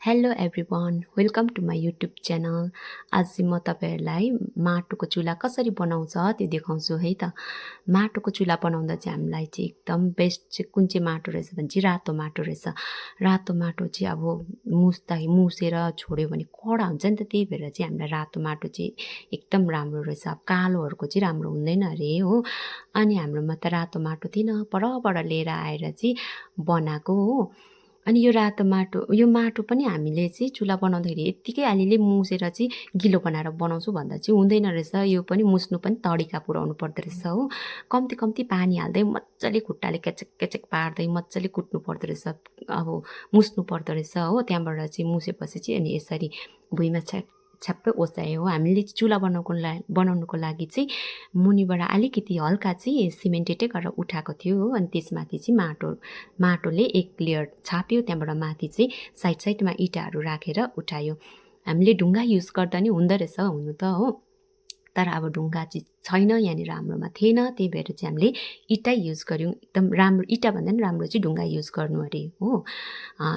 Hello everyone, welcome to my YouTube channel. आज चाहिँ म तपाईहरुलाई माटोको चुल्हा कसरी बनाउँछ त्यो देखाउँछु है त। माटोको चुल्हा बनाउँदा चाहिँ हामीलाई चाहिँ एकदम बेस्ट चाहिँ कुन चाहिँ माटो रहेछ भने चाहिँ रातो माटो रहेछ। रातो माटो चाहिँ अब मुसेर छोड्यो भने कडा हुन्छ नि त, त्यही भएर चाहिँ हामीलाई रातो माटो चाहिँ एकदम राम्रो रहेछ। अब कालोहरूको चाहिँ राम्रो हुँदैन अरे हो। अनि हाम्रोमा त रातो माटो थिएन, परबाट लिएर आएर चाहिँ बनाएको हो। अनि यो रातो माटो, यो माटो पनि हामीले चाहिँ चुल्हा बनाउँदाखेरि यत्तिकै अलिअलि मुसेर चाहिँ गिलो बनाएर बनाउँछु भन्दा चाहिँ हुँदैन रहेछ। यो पनि मुस्नु पनि तरिका पुऱ्याउनु पर्दो रहेछ हो। कम्ती कम्ती पानी हाल्दै मजाले खुट्टाले केचेक केचेक पार्दै मजाले कुट्नु पर्दो रहेछ, अब मुस्नु पर्दो रहेछ हो। त्यहाँबाट चाहिँ मुसेपछि चाहिँ अनि यसरी भुइँमा छ्याप्पै ओसायो हो। हामीले चुल्हा बनाउनुको लागि चाहिँ मुनिबाट अलिकति हल्का चाहिँ सिमेन्टेडै गरेर उठाएको थियो हो। अनि त्यसमाथि चाहिँ माटोले एक लेयर छाप्यो, त्यहाँबाट माथि चाहिँ साइडमा इँटाहरू राखेर उठायो। हामीले ढुङ्गा युज गर्दा नि हुँदो रहेछ हुनु त हो, तर अब ढुङ्गा चाहिँ छैन यहाँनिर, हाम्रोमा थिएन, त्यही भएर चाहिँ हामीले इँटै युज गऱ्यौँ। एकदम राम्रो इँटा भन्दा पनि राम्रो चाहिँ ढुङ्गा युज गर्नु अरे हो।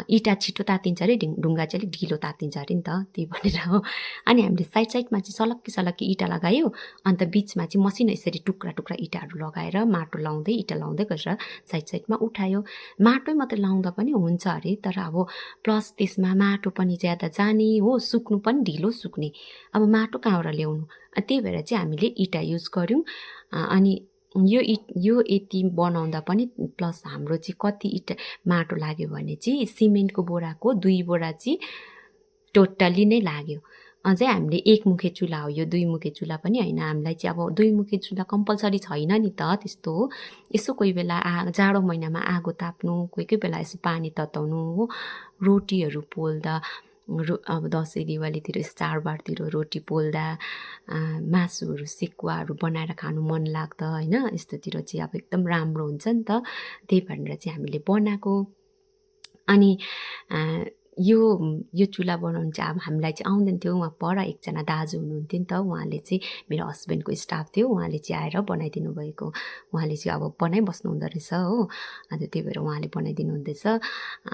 इँटा छिटो तातिन्छ अरे, ढुङ्गा चाहिँ अलिक ढिलो तातिन्छ अरे नि त, त्यही भनेर हो। अनि हामीले साइडमा चाहिँ सलक्की इँटा लगायो, अन्त बिचमा चाहिँ मसिनो यसरी टुक्रा इँटाहरू लगाएर माटो लाउँदै इँटा लाउँदै गरेर साइडमा उठायो। माटै मात्रै लाउँदा पनि हुन्छ अरे, तर अब प्लस त्यसमा माटो पनि ज्यादा जाने हो, सुक्नु पनि ढिलो सुक्ने। अब माटो कहाँबाट ल्याउनु, त्यही भएर चाहिँ हामीले इँटा युज गऱ्यौँ। अनि यो यति बनाउँदा पनि प्लस हाम्रो चाहिँ कति इँटा माटो लाग्यो भने चाहिँ सिमेन्टको बोराको 2 बोरा चाहिँ टोटल्ली नै लाग्यो। अझै हामीले एकमुखे चुल्हा हो यो, 2 मुखे चुल्हा पनि होइन। हामीलाई चाहिँ अब 2 मुखे चुल्हा कम्पलसरी छैन नि त त्यस्तो हो। यसो कोही बेला जाडो महिनामा आगो ताप्नु, कोही बेला यसो पानी तताउनु हो, रोटीहरू पोल्दा, अब दसैँ दिवालीतिर चाडबाडतिर रोटी पोल्दा, मासुहरू सेकुवाहरू बनाएर खानु मन लाग्दा होइन, यस्तोतिर चाहिँ अब एकदम राम्रो हुन्छ नि त, त्यही भनेर चाहिँ हामीले बनाएको। अनि यो चुल्हा बनाउनु चाहिँ अब हामीलाई चाहिँ आउँदैन थियो। उहाँ पर एकजना दाजु हुनुहुन्थ्यो नि त, उहाँले चाहिँ मेरो हस्बेन्डको स्टाफ थियो, उहाँले चाहिँ आएर बनाइदिनु भएको। उहाँले चाहिँ अब बनाइबस्नु हुँदो रहेछ हो, अन्त त्यही भएर उहाँले बनाइदिनु हुँदैछ।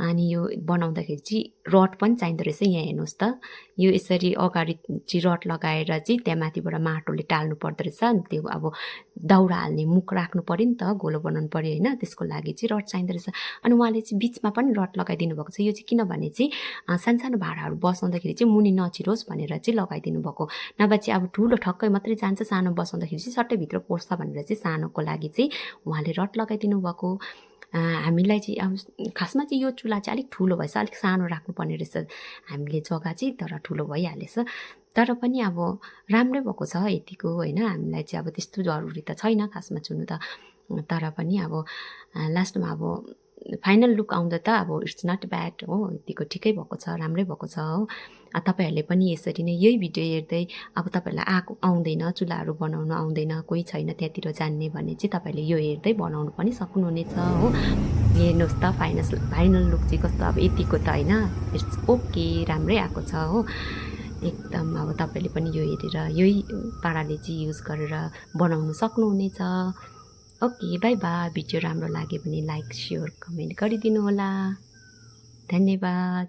अनि यो बनाउँदाखेरि चाहिँ रड पनि चाहिँदो रहेछ। यहाँ हेर्नुहोस् त, यो यसरी अगाडि चाहिँ रड लगाएर चाहिँ त्यहाँ माथिबाट माटोले टाल्नु पर्दो रहेछ। अनि त्यो अब दाउरा हाल्ने मुख राख्नु पऱ्यो नि त, गोलो बनाउनु पऱ्यो होइन, त्यसको लागि चाहिँ रड चाहिँदो रहेछ। अनि उहाँले चाहिँ बिचमा पनि रड लगाइदिनु भएको छ। यो चाहिँ किनभने चाहिँ सानो भाँडाहरू बसाउँदाखेरि चाहिँ मुनि नछिरोस् भनेर चाहिँ लगाइदिनु भएको। नभए चाहिँ अब ठुलो ठक्कै मात्रै जान्छ, सानो बसाउँदाखेरि चाहिँ सट्टै भित्र पस्छ भनेर चाहिँ सानोको लागि चाहिँ उहाँले रड लगाइदिनु भएको। हामीलाई चाहिँ अब खासमा चाहिँ यो चुल्हा चाहिँ अलिक ठुलो भएछ, अलिक सानो राख्नुपर्ने रहेछ हामीले जग्गा चाहिँ, तर ठुलो भइहालेछ। तर पनि अब राम्रै भएको छ यतिको होइन। हामीलाई चाहिँ अब त्यस्तो जरुरी त छैन खासमा चुन्नु त, तर पनि अब लास्टमा अब फाइनल लुक आउँदा त अब इट्स नट ब्याड हो, यतिको ठिकै भएको छ, राम्रै भएको छ हो। तपाईहरूले पनि यसरी नै यही भिडियो हेर्दै अब तपाईहरूलाई आउँदैन, चुल्हाहरू बनाउनु आउँदैन, कोही छैन त्यहाँतिर जान्ने भने चाहिँ तपाईँहरूले यो हेर्दै बनाउनु पनि सक्नुहुनेछ हो। हेर्नुहोस् त फाइनल लुक चाहिँ कस्तो, अब यतिको त होइन, इट्स ओके, राम्रै आएको छ हो एकदम। अब तपाईँले पनि यो हेरेर यही पाराले चाहिँ युज गरेर बनाउनु सक्नुहुनेछ। Okay, by by. भिडियो राम्रो लाग्यो भने लाइक, सेयर, कमेन्ट गरिदिनु होला। धन्यवाद।